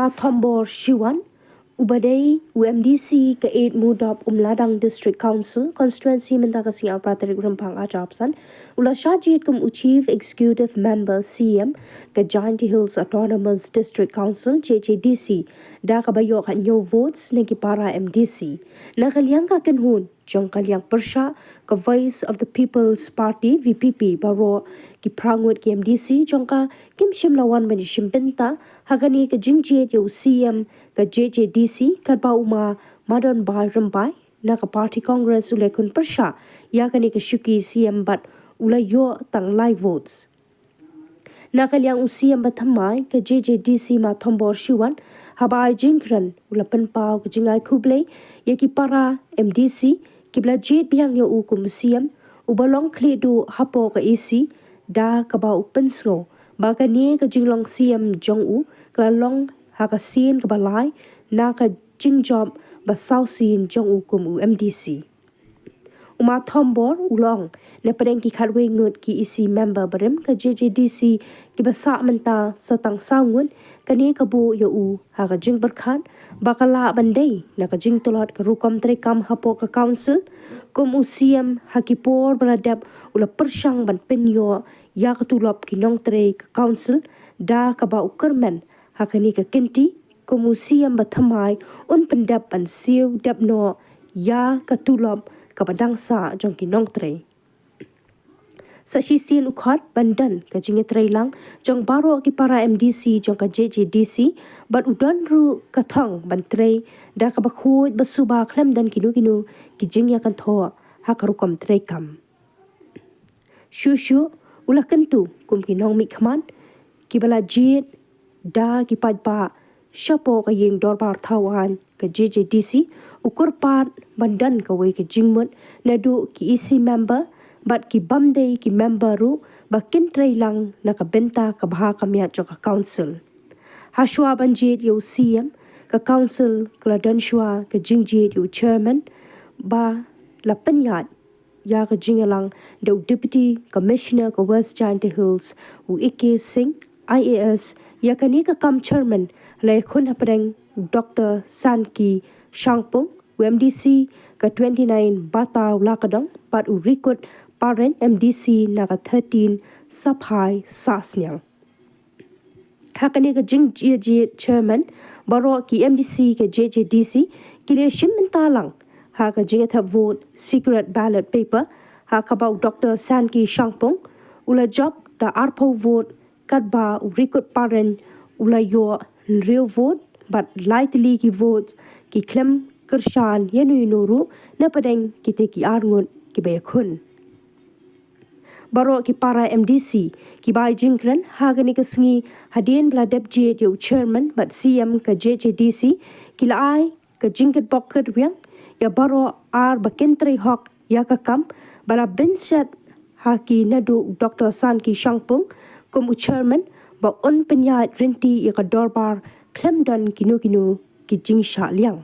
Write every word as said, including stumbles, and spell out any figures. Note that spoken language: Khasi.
Thombor Shiwan, uba dei u M D C ka eight Mudop Umladang District Council Constituency mynta ka sngi arphew tarik Rymphang arphew san, u la shah jied kum u Chief Executive Member C M ka Jaintia Hills Autonomous District Council J J D C da kaba ïoh ka hynñiew votes na ki para M D C. Na ka liang ka kynhun jong ka liang pyrshah ka Voice of the People's Party V P P baroh ki phra ngut ki M D C jong ka kim shym la wan ban ïashim bynta ha kane ka jingjied ïa u C M ka J J D C katba u ma Madon Bai Rymbai na ka party Congress u la khun pyrshah ïa kane ka shuki C M bad u la ïoh tang lai votes. Na ka liang u C M ba thymmai ka J J D C ma Thombor Shiwan, haba ai jingkren u la pynpaw ka jingai khublei ïa ki para M D C kiba la jied biang ïa u kum u C M uba long khlieh duh hapoh ka E C da kaba u pynsngew ba kane ka jinglong C M jong u ka la long ha ka sien kaba lai na ka jingjop ba saw sien jong u kum u M D C. U ma Thombor u la ong na pdeng ki khatwei ngut ki E C member barim ka J J D C kiba sah mynta sa tang saw ngut, kane ka buh ïa u ha ka jingpyrkhat ba ka lah ban dei na ka jingtlot ka rukom treikam hapoh ka council. Kum u C M ha ki por ba la dep u la pyrshang ban pynïoh ïa ka tulop ki nongtrei ka council da kaba u kyrmen ha kane ka kynti kum u C M ba thymmai un pyndep ban siew dep noh ïa ka tulop kaba dang sah jong ki nongtrei. Sa shisien u khot ban don ka jingïatreilang jong baroh ki para M D C jong ka J J D C bad u don ruh ka thong ban trei da kaba khuid ba suba khlem don kino kino ki jingïakynthoh ha ka rukom treikam. Shuh shuh u la kyntu kum ki nongmihkhmat kiba la jied da ki paidbah shapoh ka ïing dorbar thaw aiñ ka J J D C, u kyrpad ban don kawei ka jingmut naduh ki E C member bad ki bym dei ki member ruh ba kin treilang na ka bynta ka bha ka miat jong ka council. Hashwa ban jied ïa u C M, ka council ka la don shwa ka jingjied ïa u chairman ba la pynïaid ïa ka jingïalang da u Deputy Commissioner ka West Jaintia Hills, u A K Singh, I A S, ïa kane ka kam chairman la ïakhun hapdeng u Doctor Sanki Shangpung, u M D C ka twenty-nine Bataw Lakadong, bad u Rikut Pareng, M D C na ka thirteen Saphai Sasniang. Ha kane ka jingjied chairman, baroh ki M D C ka J J D C ki la shim bynta lang ha ka jingthep vote secret ballot paper, ha kaba u Doctor Sanki Shangpung u la jop da arphew vote, katba u Rikut Pareng u la ïoh hynriew vote bad lai tylli ki vote ki khlem kyrshan ïano ïano ruh na pdeng kita ki ar ngut kiba ïakhun. Baroh ki para M D C kiba ai jingkren ha kane ka sngi hadien ba la dep jied ïa u chairman bad C M ka J J D C ki la ai ka jingkyrpad kyrwiang ïa baroh ar ba kin trei hok ïa ka kam ba la bynshet ha ki naduh u Doctor Sanki Shangpung kum u chairman ba un pynïaid rynti ïa ka dorbar khlem don kino kino ki jingshah liang.